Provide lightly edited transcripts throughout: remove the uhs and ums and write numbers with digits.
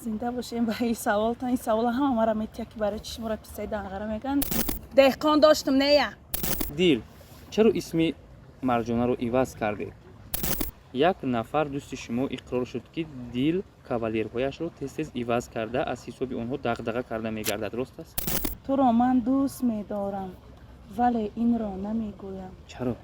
Зинда бошем ба ин саволтон. Ин савола ҳама мара метия, ки барои чӣ шуморо пистаи данғара мегӯянд. Деҳқон доштум, нея. Дил, чаро исми Марҷонаро иваз кардед? Як нафар дӯсти шумо иқрор шуд, ки Дил кавалерҳояшро тез-тез иваз карда, аз ҳисоби онҳо дағдаға карда мегардад. Рост аст? Туро ман дӯст медорам, вале инро намегӯям. Чаро?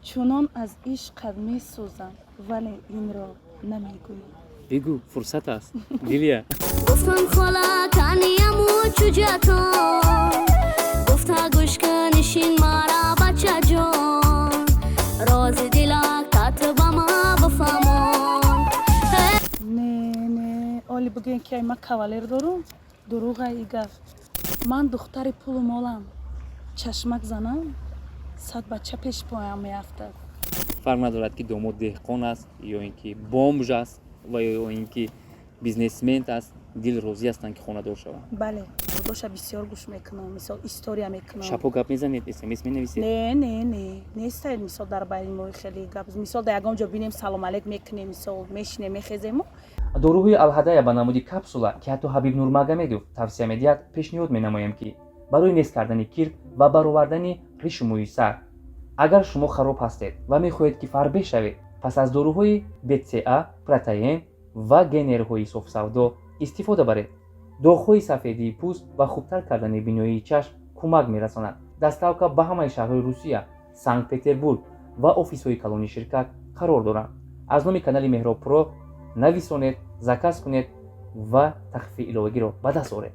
Чунон аз ишқат месӯзам, вале инро намегӯям. Бигӯ, фурсат аст, Дилия. Гуфтам хола канияму чуҷатон, гуфта гӯш кунишин мара, бачаҷон, рози дилак тат ба ма бифаҳмон. Не, не, оли бигӯен, ки ай ман кавалер дорум, дурӯға и гап. Ман духтари пулу молам, чашмак занам, 100 бача пеши поям меафтад. Фарқ надорад, ки домод деҳқон аст ё ин ки бомж аст ва ё ин ки бизнесмен аст, Дил розӣ ҳастанд, ки хонадор шаванд? Бале, доша бисёр гӯш мекунам, мисол, история мекунам. Шабҳо гап мезанед, смс менависед? Не, не, не, нестаед. Мисол, дар байни мо хеле гап, мисол, дар ягон ҷо бинем, салом алейк мекунем, мисол, мешинем, мехезему. Доруҳои Алҳадая ба намуди капсула, ки ҳатто Ҳабиб Нурмагомедов тавсия медиҳад, пешниҳод менамоем, ки барои нест кардани кирк ва баровардани ришу мӯи сар. Агар шумо хароб ҳастед ва мехоҳед, ки фарбеҳ шавед, пас аз доруҳои БЦА, протеин ва генерҳои софсавдо истифода баред. Доғҳои сафедии пӯст ва хубтар кардани биноии чашм кӯмак мерасонад. Доставка ба ҳамаи шаҳрҳои Русия, Санкт Петербург ва офисҳои калони ширкат қарор доранд. Аз номи канали Меҳроб Про нависонед, заказ кунед ва тахфифи иловагиро ба даст оред.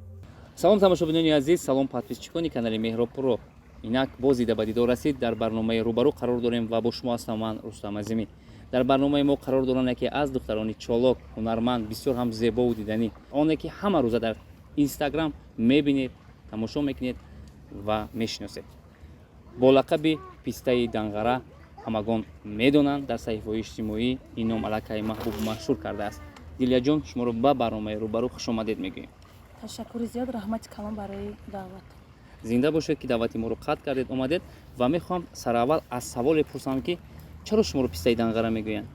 Салом, тамошобинони азиз, салом, подписчикони канали Меҳроб Про. Инак боз дида ба дидор расид. Дар барномаи «Рӯбарӯ» қарор дорем ва бо шумо ҳастам ман, Рустам Азимӣ. Дар барномаи мо қарор доранд яке аз духтарони чолок, ҳунарманд, бисёр ҳам зебову диданӣ, оне ки ҳама рӯза дар Инстаграм мебинед, тамошо мекунед ва мешиносед. Бо лақаби Пистаи Данғара ҳамагон медонанд. Дар саҳифаҳои иҷтимоӣ ин ном аллакай маҳбубу машҳур кардааст. Дилияҷон, шуморо ба барномаи «Рӯбарӯ» хушомадед мегӯем. Ташаккури зиёд, раҳмати калон барои даъват. Зинда бошед, ки даъвати моро қатъ кардед, омадед. Ва мехоҳам сараввал аз саволе пурсам, ки чаро шуморо Пистаи Данғара мегӯянд?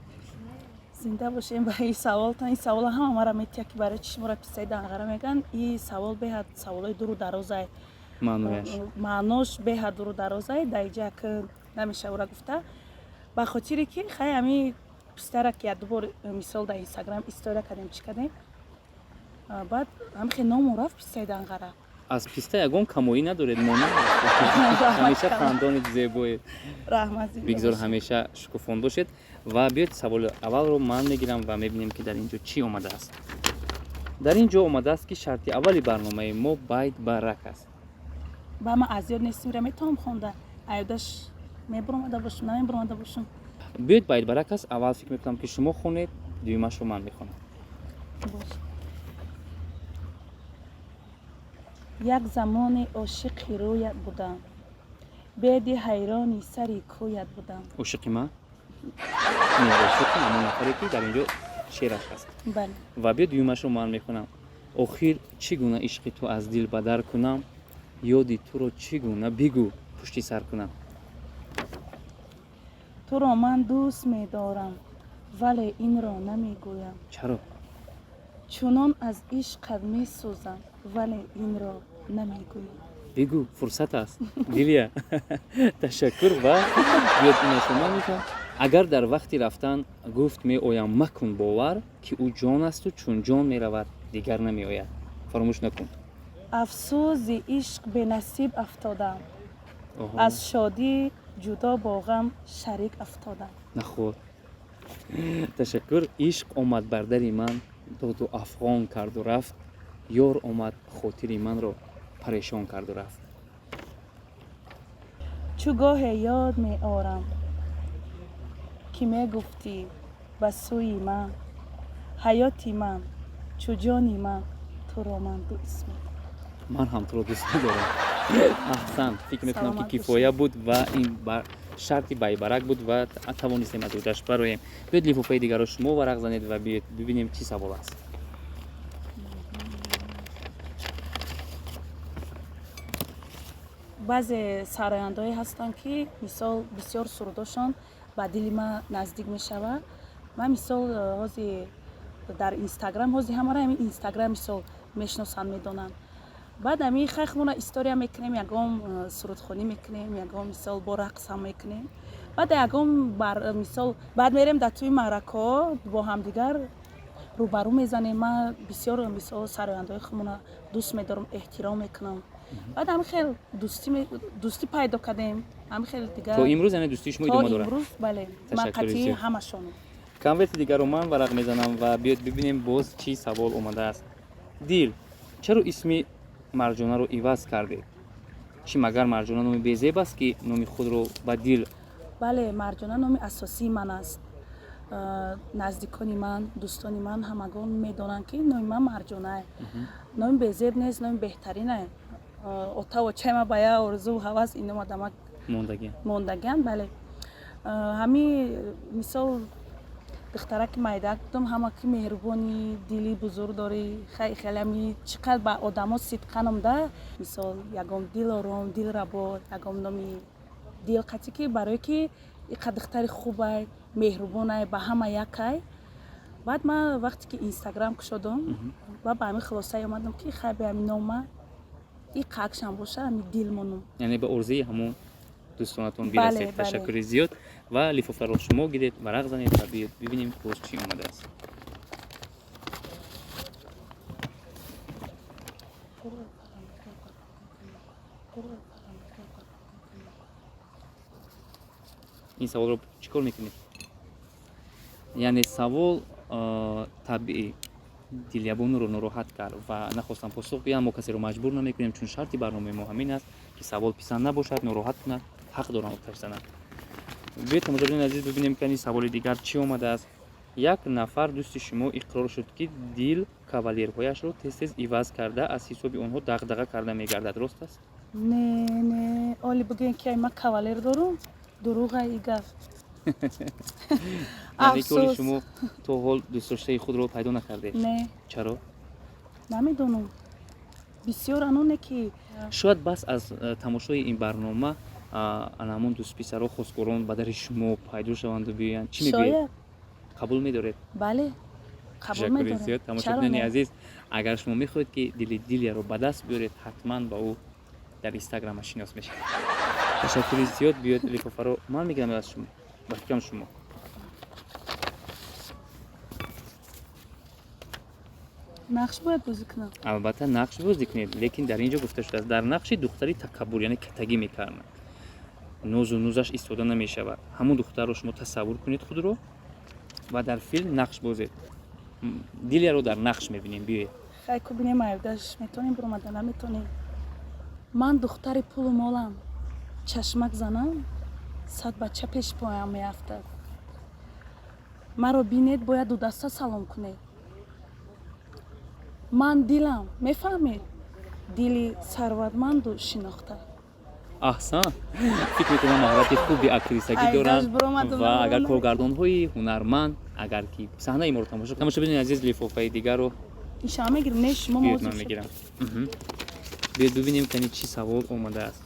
Зинда бошем ба ин саволтон. Ин савола ҳама мара метия, ки барои чӣ шуморо пистаи данғара мегӯянд. Ин савол беҳад саволои дуру дарозай. Маънояш? Маънош беҳад дуру дарозай, дар иҷа ки намеша ура гуфта. Ба хотире ки хай ҳами пистара ки якдубор, мисол, дар Инстаграм история кардем, чӣ кардем, баъд ҳамихе ному рафт Пистаи Данғара. Аз писта ягон камоӣ надоред, мона ҳамеша хандонед, зебоед. Раҳмат, зинда Бигзор бошед. ҳамеша шукуфон бошед. Ва биёед, саволи аввалро ман мегирам ва мебинем, ки дар ин ҷо чӣ омадааст. Дар ин ҷо омадааст, ки шарти аввали барномаи мо байт ба рак аст. Ба ман аз ёд нестим, ира метавонам хонда, аёдаш мебуромада бошам, намебуромада бошам. Биёед, байт ба рак аст. Аввал фикр мекунам, ки шумо хонед, дуюмашро ман мехонам. Бош. Як замоне ошиқи рӯят будам, беди ҳайрони сари кӯят будам. Ошиқи ман не, ошиқи ҳамон нафаре, ки дар ин ҷо шеъраш аст. Бале. Ва биё, дуюмашро ман мехонам. Охир чӣ гуна ишқи ту аз дил бадар кунам, ёди туро чӣ гуна, бигӯ, пушти сар кунам? Туро ман дӯст медорам, вале инро намегӯям. Чаро? Чунон аз ишқат месӯзам, вале инро намегӯям. Бигӯ, фурсат аст, Дилия. Ташаккур. Ва биёд, инашро ман мехонам. Агар дар вақти рафтан гуфт меоям, макун бовар, ки ӯ ҷон асту чун ҷон меравад, дигар намеояд, фаромӯш накун. Афсӯзи ишқ бенасиб афтодам. Оҳо. Аз шодӣ ҷудо бо ғам шарик афтодам. Наход, ташаккур. Ишқ омад бар дари ман, доду афғон карду рафт, ёр омад, хотири манро парешон карду рафт. Чу гоҳе ёд меорам, ки мегуфтӣ ба сӯи ман, ҳаёти ман, чу ҷони ман, туро ман дӯст медорам. Ман ҳам туро дӯст медорам. Аҳсан, фикр мекунам, ки Саломат. кифоя буд ва ин ба шарти байбарак буд ва тавонистем аз ӯдаш бароем. Биёед, лифофаи дигарро шумо варақ занед ва биёед бибинем, чӣ савол аст. Баъзе сарояндое ҳастанд, ки, мисол, бисёр сурудошон ба дили ман наздик мешавад. Ман, мисол, ҳози Дар Инстаграм ҳозир ҳамаро ҳамин Инстаграм мисол мешиносанд, медонанд. Баъд ҳамин хайхмона история мекунем, ягон сурудхонӣ мекунем, ягон мисол бо рақсам мекунем. Баъд ягон мисол баъд мерем дар тӯи маъракаҳо, бо ҳамдигар рӯбарӯ мезанем. Ман бисёр мисол сарояндаҳои худмона дӯст медорам, эҳтиром мекунам. Баъд ҳамин хел дӯстӣ пайдо кардем, ҳамин хел дигар. То имрӯз яъне дӯстии шумо То идома дорад? имрӯз, бале. Ман Ташаккури қатъи зиёд. ҳамашонам. Конверти дигарро ман варақ мезанам ва биёед бибинем, боз чӣ савол омадааст. Дил, чаро исми Марҷонаро иваз кардед? Чӣ магар Марҷона номи безеб аст, ки номи худро ба Дил? Бале, Марҷона номи асосии ман аст. Наздикони ман, дӯстони ман ҳамагон медонанд, ки номи ман Марҷонае. Номи безеб нест, номи беҳтаринае. Отаву очаи ман ба як орзу ҳавас ин нома дамак мондагиам. Мондагианд, бале. Ҳами мисол духтараки майдак будам, ҳама ки меҳрубонӣ, дили бузург дорӣ, хеле ҳами чӣ қадр ба одамо сидқанам да. Мисол ягон Дилором, Дилрабо, ягон номи дил қатӣ, ки барое ки иқа духтари хубай, меҳрубонай, ба ҳама якай. Баъд ман вақте ки Инстаграм кушодам ва ба ҳамин хулосае омадам, ки хай, бе ҳамин нома иқа акшам боша, ҳами дил монум. Яъне ба орзуи ҳамон дӯстонатон Бале, бирасед. бале. Ташаккури зиёд ва лифофаро шумо гиред, варақ занед ва биёед бибинем, боз чӣ омадааст. Ин саволро чӣ кор мекунед? Яъне савол табиӣ Дилябонуро нороҳат кард ва нахостам посух гӯям. Мо касеро маҷбур намекунем, чун шарти барномаи мо ҳамин аст, ки савол писанд набошад, нороҳат кунад, ҳақ дорам оташ занам. Биёед, тамошобинони азиз, бибинем, ки ин саволи дигар чӣ омадааст. Як нафар дӯсти шумо иқрор шуд, ки Дил кавалерҳояшро тез тез иваз карда, аз ҳисоби онҳо дағдаға карда мегардад. Рост аст? Не, не, оли бигӯем, ки ай ман кавалер дорум, дурӯға и гап. Яъне ки оли Афсӯс. шумо то ҳол дӯстдоштаи худро пайдо накардед? Не. Чаро? Намедонам, бисёр аноне ки Шояд бас аз тамошои ин барнома ана ҳамон дӯстписаро, хостгорон ба дари шумо пайдо шаванду биёянд. Чӣ мегӯед? Шояд. Қабул медоред? Бале, қабул Ташаккури медорам. зиёд. Чаро Тамошобинони не? азиз, агар шумо мехоҳед, ки дили Дилияро ба даст биёред, ҳатман ба ӯ дар Инстаграма шинос мешавед. Ташаккури зиёд. Биёед, лифофаро ман мегирам аз шумо, ба фикрам, шумо. Нақш бояд бозӣ кунам? Албатта, нақш бозӣ кунед, лекин дар ин ҷо гуфта шудааст, дар нақши духтари такаббур, яъне катагӣ мекард, нозу нузаш истода намешавад. Ҳамон духтарро шумо тасаввур кунед худро ва дар филм нақш бозед. Дилияро дар нақш мебинем, биёед. Хай, ку бинем, аюдаш метонем биромада, наметонем. Ман духтари пулу молам, чашмак занам, сад бача пеши поям меафтад. Маро бинед, бояд дудаста салом кунед. Ман дилам, мефаҳмед, дили сарватманду шинохта. Аҳсан, фикр мекунам, маҳорати хуби актрисагӣ Ай, доранд даш биромадум, ва агар набиромадам. коргардонҳои ҳунарманд, агар ки саҳнаи моро тамошо. Тамошобинони азиз, лифофаи дигарро Ишама мегирем, не, шумо биёед, мавзӯъ ман шуд. мегирам. Биёед бибинем, кани чӣ савол омадааст.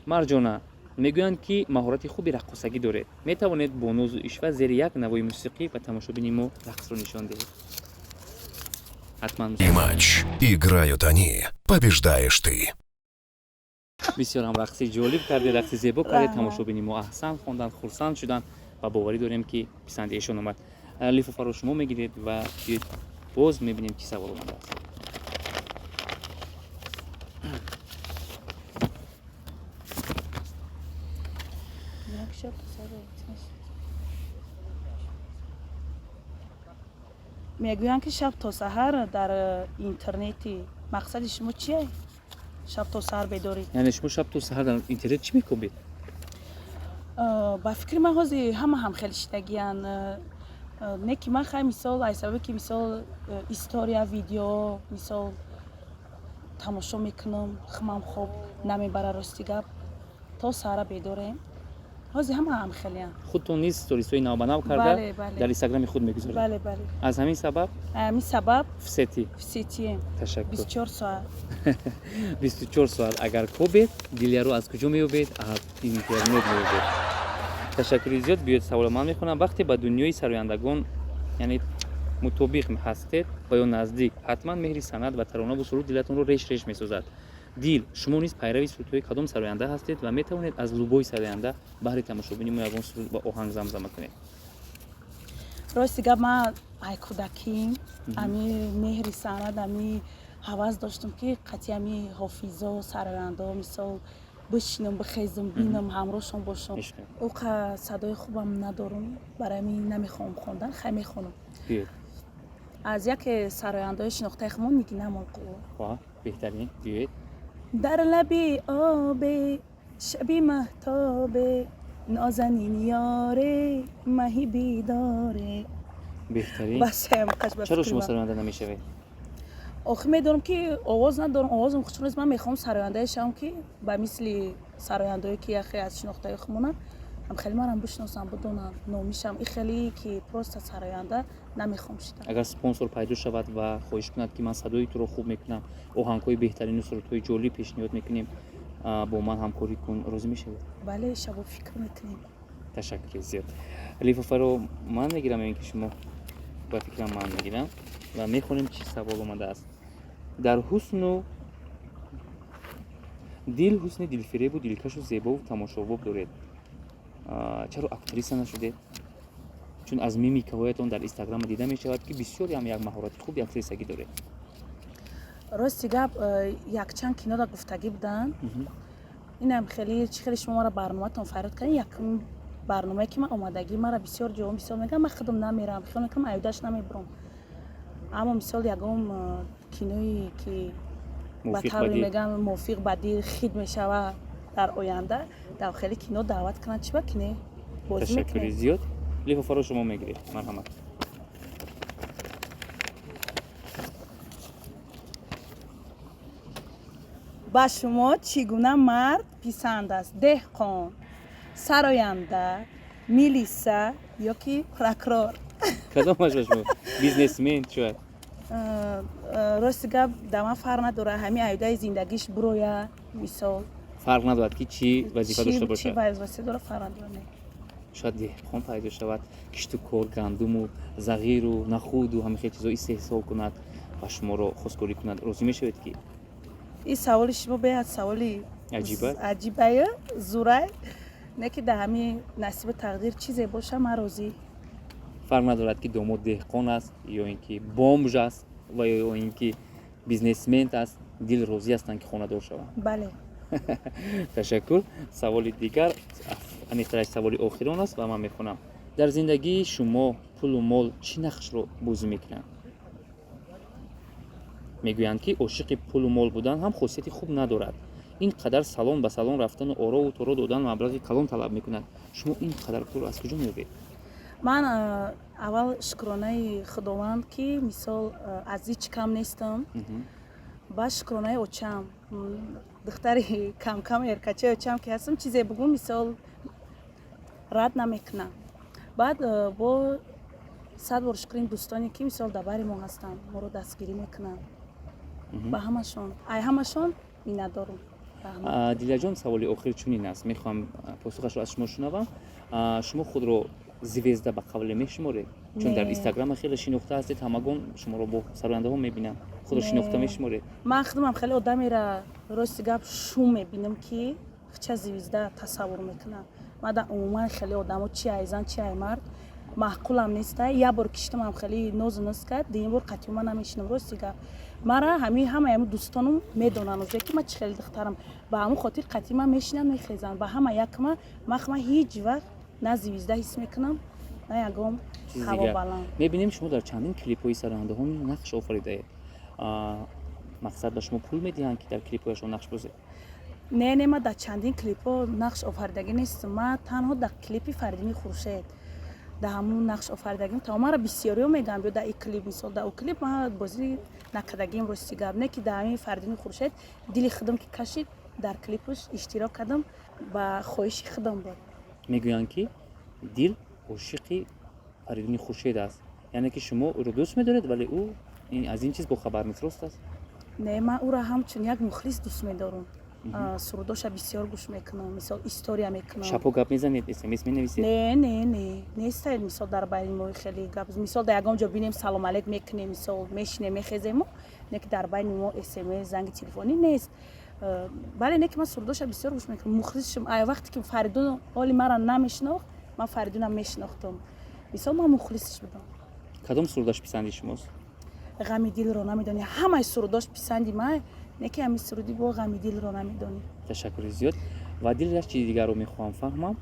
Марҷона, мегӯянд, ки маҳорати хуби раққосагӣ доред. Метавонед бо нозу ишва зери як навои мусиқӣ ба тамошобини мо рақсро нишон диҳед? Ҳатман. И матч. Играют они. Побеждаешь ты. Бисёр ҳам рақси ҷолиб кардед, рақси зебо кардед. Раҳмат. Тамошобини мо аҳсан хонданд, хурсанд шуданд ва боварӣ дорем, ки писанди эшон омад. Лифофаро шумо мегиред ва биёед, боз мебинем, чӣ савол омадааст. Як шаб то. Мегӯянд, ки шаб то саҳар дар интернети. Мақсади шумо чие, шаб то саҳар бедорӣ? Яъне шумо шаб то саҳар дар интернет чӣ мекобед? Ба фикри ман, ҳозир ҳама ҳам хеле шидагиян. Не ки ман хай мисол аз сабаби ки мисол история, видео мисол тамошо мекунам, хумам хоб намебара. Рости гап, то саҳара бедорем. Ҳозир ҳама ҳам хелеян. Худтон низ сторисҳои навбанав карда Бале, бале. дар Инстаграми худ мегузоред? Бале, бале. Аз ҳамин сабаб Ҳамин сабаб в сети. В сетием. Ташаккур. 24 соат. 24 соат агар кобед, Дилияро аз куҷо меёбед? Аз интернет меёбед. Ташаккури зиёд. Биёед, савола ман мехонам. Вақте ба дунёи сарояндагон, яъне Мутобиқ ҳастед ва ё наздик. Ҳатман меҳри санъат ва таронаву суруд дилатонро реш реш месозад. Дил, шумо низ пайрави сурудҳои кадом сароянда ҳастед ва метавонед аз любой сароянда баҳри тамошобини мо ягон суруд ва оҳанг замзама кунед? Рости гап, ман ай кӯдаким ами меҳри санъат, ами ҳавас доштам, ки қатъи ами ҳофизо, сарояндо, мисол, бишинам, бихезам, бинам, ҳамроҳшон бошам. Мешунавем. Оқа садои хубам надорам, барои ҳамин намехоҳам хондан. Хай, мехонам. Биёед. Аз яке сарояндаҳои шинохтаи хумон, Нигина Амонқулова. Ва беҳтарин, биёед. Дар лаби обе, шаби маҳтобе, нозанин ёре, маҳи бидоре. Беҳтарин. Бас, ҳам қаш ба Чаро фикри шумо ман. сароянда намешавед? Охи, медонам, ки овоз надорам, овозам хушрӯ нест. Ман мехоҳам сарояндае шавам, ки ба мисли сарояндаое, ки яхе аз шинохтаи хумонанд, ҳам хеле марам бишиносам, бидонам, номишам. И хеле ки просто сароянда намехоҳам шидан. Агар спонсор пайдо шавад ва хоҳиш кунад, ки ман садои туро хуб мекунам, оҳангҳои беҳтарину сурудҳои ҷолиб пешниҳод мекунем, бо ман ҳамкорӣ кун, розӣ мешавед? Бале, шабо фикр мекунем. Ташаккури зиёд. Лифофаро ман мегирам ё ин ки шумо? Ба фикрам, ман мегирам ва мехонем, чӣ савол омадааст. Дар ҳусну дил, ҳусни дилфиребу дилкашу зебову тамошобоб доред. Чаро актриса нашудед? Чун аз мимикаҳоятон дар Инстаграма дида мешавад, ки бисёре ҳам як маҳорати хуби актрисагӣ доред. Рости гап, якчанд кинода гуфтагӣ буданд. Инам хеле чӣ, хеле шумо мара барноматон фарёд кардин. Якум барномае, ки ман омадагӣ, мара бисёр ҷоҳо бисёр мегӯям, ман худам намерам, хиёл мекунам, аюдаш намебурам. Аммо, мисол, ягон киное, ки ба мувофиқ ба тавре дил. Мегӯям, мувофиқ ба дил хит мешава, дар оянда дар хеле кино даъват кунанд, чӣ ба кине бозӣ Ташаккури мекунем. зиёд. Лифофаро шумо мегиред, марҳамат. Ба шумо чӣ гуна мард писанд аст: деҳқон, сароянда, милиса ё ки прокурор? Кадомаш ба шумо? Бизнесмен шояд? Рости гап, да ман фарқ надорад, ҳамин аюдаи зиндагиш буроя, мисол. Фарқ надорад, ки чӣ вазифа дошта чӣ бошад? Вазифа дорад, фарқ надорад, не. Шояд деҳқон пайдо шавад, кишту кор, гандуму зағиру нахуду ҳамин хел чизо истеҳсол кунад ва шуморо хостгорӣ кунад, розӣ мешавед ки? Ин саволи шумо беҳад саволи аҷиба. Аҷибаю зурай, не ки дар ҳамин насибу тақдир чизе боша, ман розӣ. Фарқ надорад, ки домод деҳқон аст ё ин ки бомж аст ва ё ин ки бизнесмен аст, дил розӣ ҳастанд, ки хонадор шаванд? Бале. Ташаккур. Саволи дигар, аниқтараш саволи охирон аст ва ман мехонам. Дар зиндагии шумо пулу мол чӣ нақшро бозӣ мекунанд? Мегӯянд, ки ошиқи пулу мол будан ҳам хосияти хуб надорад. Ин қадар салон ба салон рафтану орову торо додан маблағи калон талаб мекунад. Шумо ин қадар пулро аз куҷо меёбед? Ман аввал шукронаи Худованд, ки, мисол, аз ҳеҷ кам нестам. Ба шукронаи очам, духтари камкам эркачаи очам ки ҳастам, чизе бугум, мисол, рад намекунам. Баъд бо сад бор шукр ин дӯстоне, ки, мисол, дар бари мо ҳастанд, моро дастгирӣ мекунанд. Ба ҳамашон, ай ҳамашон миннатдорум. Раҳмат. Дилаҷон, саволи охир чунин аст, мехоҳам посухашро аз шумо шунавам. Шумо худро звезда ба қавле мешуморед? Чун дар Не. Инстаграма хеле шинохта ҳастед, ҳамагон шуморо бо сарояндаҳо мебинанд. Худро Не. шинохта мешуморед? Ман худамам хеле одамера, рости гап, шум мебинам, ки ча звезда тасаввур мекунам. Ман дар умуман хеле одамо, чи ай зан, чи ай мард, маъқулам неста. Як бор киштамам, хеле нозу ноз кард, дуюм бор қатъи ман намешинам. Рости гап, мара ҳамин ҳамаи ҳамин дӯстонам медонанд уже, ки ман чӣ хеле духтарам. Ба ҳамон хотир қатъи ман мешинанд, мехезанд ба ҳама якма. Ман худам ҳеҷ вақт на звезда ҳис мекунам, на ягон Чизи ҳаво дигар. баланд. Мебинем, шумо дар чандин клипҳои сарояндаҳо нақш офаридаед. Мақсад, ба шумо пул медиҳанд, ки дар клипҳояшон нақш бозед? Не, не, ман дар чандин клипҳо нақш офаридагӣ нестам. Ман танҳо дар клипи Фаридуни Хуршед дар ҳамун нақш офаридагим. То маро бисёриҳо мегӯянд, биё дар ин клип, мисол, дар ӯ клип. Ман бозӣ накардагим, рости гап, не ки дар ҳамин Фаридуни Хуршед дили худам ки кашид, дар клипаш иштирок кардам, ба хоҳиши худам буд. Мегӯянд, ки дил ошиқи Фаридуни Хуршед аст, яъне ки шумо ӯро дӯст медоред, вале ӯ аз ин чиз бохабар нест, рост аст? Не, ман ӯро ҳамчун як мухлис дӯст медорам. Сурудоша бисёр гӯш мекунам, мисол, история мекунам. Шабҳо гап мезанед, СМС менависед? Не, не, не, нестай. Мисол, дар байни мо хеле гап, мисол, дар ягон ҷо бинем, салом алейк мекунем, мисол, мешинем, мехезему, не ки дар байни мо СМС, занги телефонӣ нест. Бале, не ки ман сурудоша бисёр гӯш мекунам, мухлисшум. Ай вақте ки Фаридун ҳоли мара намешинохт, ман Фаридунам мешинохтам, мисол, ман мухлисш будам. Кадом сурудаш писанди шумост? «Ғами дилро намедонӣ». Ҳамаи сурудош писанди ман, не ки ҳамин суруди бо «Ғами дилро намедонӣ». Ташаккури зиёд. Ва дил, як чизи дигарро мехоҳам фаҳмам: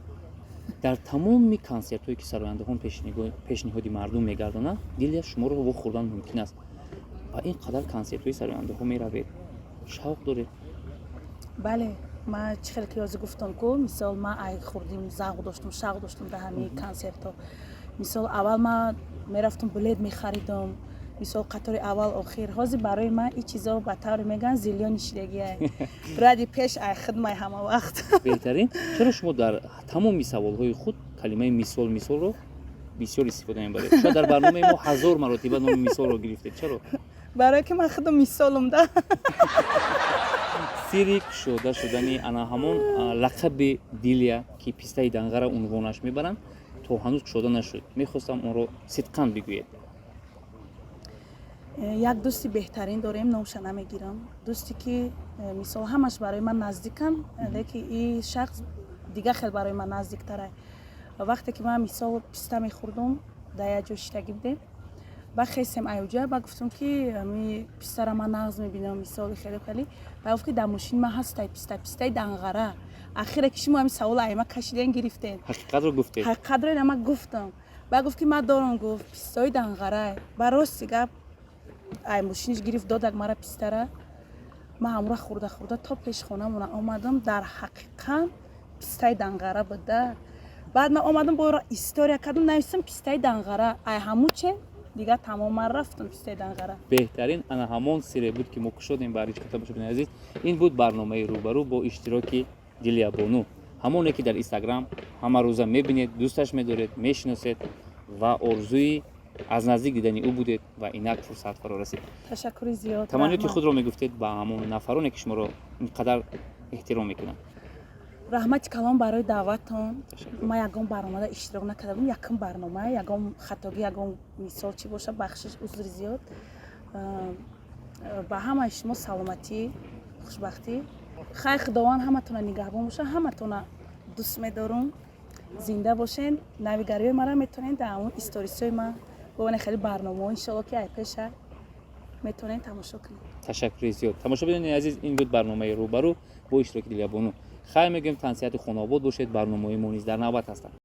дар тамоми консертҳое, ки сарояндаҳон пешниҳоди мардум мегардонанд, Дилия, шуморо вохӯрдан мумкин аст. Ба ин қадар консертҳои сарояндаҳо меравед, шавқ доред? Бале, ман чӣ хеле ки ҳозир гуфтам ку, мисол, ман ай хурдим завқ доштум, шавқ доштум дар ҳамаи консертҳо. Мисол, аввал ман мерафтум, билет мехаридам, мисол, қатори аввал, охир. Ҳозир барои ман ин чизо, ба тавре мегӯянд, зиллиёни шидагиай, ради пеш ай хидмай ҳама вақт. Беҳтарин. Чаро шумо дар тамоми саволҳои худ калимаи «мисол», «мисолро» бисёр истифода мебаред? Шояд дар барномаи мо ҳазор маротиба номи Мисолро гирифтед. Чаро? Барое ки ман худам мисолум да. Сирри кушода шудани ана ҳамон лақаби Дилия, ки пистаи Данғара унвонаш мебаранд, то ҳанӯз кушода нашуд. Мехостам онро сидқан бигӯед. Як дӯсти беҳтарин дорем, номша намегирам, дӯсте ки мисол, ҳамаш барои ман наздикам, лекин и шахс дигар хел барои ман наздиктара. Вақте ки ман, мисол, писта мехӯрдум, дар як ҷо шиштагӣ будем, ба хестем аюҷа, ба гуфтум, ки ами пистара ман нағз мебинам, мисоли, хеле хеле. Ба гуфт, ки дар мошини ман ҳастай писта, пистаи Данғара. Ахире ки шумо ҳами савола айма кашиден, гирифтен. Ҳақиқатро гуфтед. Ҳақиқатро ина ман гуфтам. Ба гуфт, ки ман дорам, гуфт, пистои Данғара. Ба рости гап, ай мошиниш гирифт, додак мара пистара. Ман ҳамура хӯрда хӯрда то пеш хонамона омадам. Дар ҳақиқат пистаи Данғара буда. Баъд ман омадам, бо история кардам, нависам «пистаи Данғара». Ай ҳамуче дигар тамоман рафтам пистаи Данғара. Беҳтарин. Ана ҳамон сире буд, ки мо кушодем ба ричка. Тамошобини азиз, ин буд барномаи «Рӯбарӯ» бо иштироки Дилиябону, ҳамоне ки дар Инстаграм ҳамарӯза мебинед, дӯсташ медоред, мешиносед ва орзуи аз наздик дидани ӯ будед ва инак фурсат фаро расид. Ташаккури зиёд. Таманниёти Раҳмат. худро мегуфтед ба ҳамон нафароне, ки шуморо ин қадар эҳтиром мекунанд. Раҳмати калон барои даъваттон. Ташаккур. Ман ягон барномада иштирок накарда будам, якум барнома. Ягон хатогӣ, ягон мисол чӣ боша, бахшиш, узри зиёд. Ба ҳамаи шумо саломатӣ, хушбахтӣ. Хайр, Худованд ҳаматона нигаҳбон боша. Ҳаматона дӯст медорум, зинда бошен. Навигариҳои мара метавонед дар ҳамон историсҳои ман бобане, хеле барномаҳо, иншоалло, ки ай пеша метавонед тамошо кунед. Ташаккури зиёд. Тамошобинони азиз, ин буд барномаи «Рӯбарӯ» бо иштироки Дилябону. Хайр мегӯем, тансиҳату хонаобод бошед. Барномаҳои мо низ дар навбат ҳастанд.